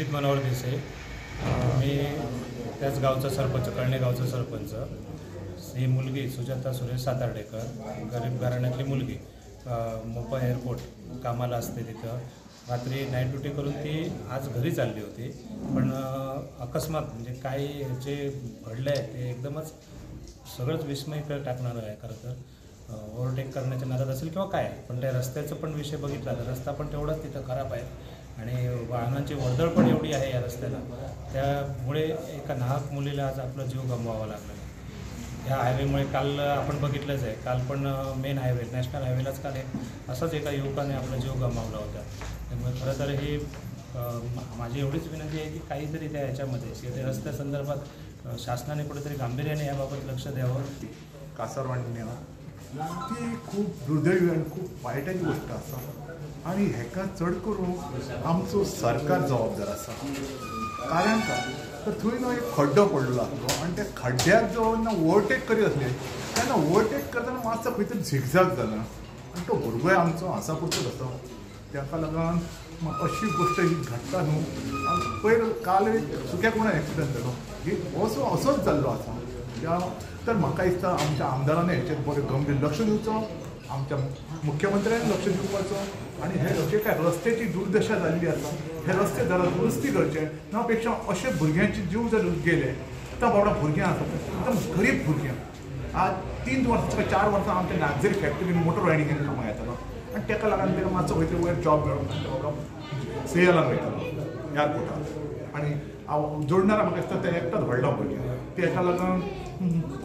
अजित मनोहर देसाई, मी त्याच गावचा सरपंच, कळणे गावचा सरपंच. ही मुलगी सुजाता सुरेश सातार्डेकर, गरीब घराण्यातली मुलगी, मोपा एअरपोर्ट कामाला असते. तिथं रात्री नाईट ड्युटी करून ती आज घरी चालली होती, पण अकस्मात म्हणजे काही जे घडलं आहे ते एकदमच सगळंच विस्मय टाकणारं आहे. खरं तर ओव्हरटेक करण्याच्या नादात असेल किंवा काय, पण त्या रस्त्याचा पण विषय बघितला तर रस्ता पण तेवढाच तिथं खराब आहे आणि वाहनांची वर्दळ पण एवढी आहे या रस्त्याला. त्यामुळे एका नाहक मुलीला आज आपला जीव गमवावा लागला ह्या हायवेमुळे. काल आपण बघितलंच आहे, काल पण मेन हायवे, नॅशनल हायवेलाच काल एक असाच एका युवकाने आपला जीव गमावला होता. त्यामुळे खरं तर ही माझी एवढीच विनंती आहे की काहीतरी त्या ह्याच्यामध्ये ते रस्त्यासंदर्भात शासनाने कुठेतरी गांभीर्याने याबाबत लक्ष द्यावं. कासारवाणी ती खूब दुर्दैवी आनी खूब वायटाची गोश्ट आसा आनी हेका चड करून आमचो सरकार जबाबदार आसा. कारण काय तर थंय न्हू एक खड्डो पडलो आसलो आनी त्या खड्ड्याक जो ना ओवरटेक करीत आसले तेन्ना ओवरटेक करतना मातसो खंय तरी झिगझाग जाला आनी तो भुरगोय आमचो हांसापुरतोच आसा. ताका लागून अशी गोश्ट ही घडटा न्हू. पयर काल एक सुक्या कोणा एक्सिडंट जालो, ही असो असोच जाल्लो आसा. त्या तर म्हाका दिसता आमच्या आमदारांनी हेचेर बरें गंभीर लक्ष दिवचो, आमच्या मुख्यमंत्र्यांनी लक्ष दिवपाचो आनी हे जे काय रस्त्याची दुर्दशा जाल्ली आसा हे रस्ते जरा दुरुस्ती करचे ना पेक्षा अशे भुरग्यांचे जीव जर गेले तर बाबा भुरग्यां आसा एकदम गरीब भुरग्यां. आज 3 वर्सां 4 वर्सां आमच्या नागझरी फॅक्टरीन मोटर रायडिंगेन कामां येतालो आनी ताका लागून ताका मातसो खंय तरी वयर जॉब मेळून बाबा सेलान वयतालो एअरपोर्टार आनी हांव जोडणारा म्हाका दिसता ते एकटाच व्हडलो भुरगें तेका लागून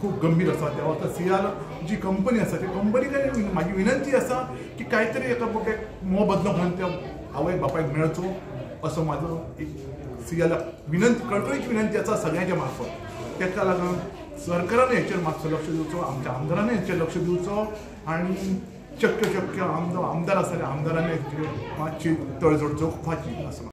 खूब गंभीर आसा. त्या वता सियाल जी कंपनी आसा त्या कंपनी कडेन म्हाजी विनंती आसा की कांय तरी एका मोबदलो म्हणून त्या आवय बापायक मेळचो असो म्हाजो एक सियालाक विनंती, कळकळीची विनंती आसा सगळ्यांच्या मार्फत. ताका लागून सरकारान हेचेर मातसो लक्ष दिवचो, आमच्या आमदारांनी हेचेर लक्ष दिवचो आनी शक्य शक्य आमदार आसा त्या आमदारांनी हेचेर मातशी तडजोड जोखपाची असो.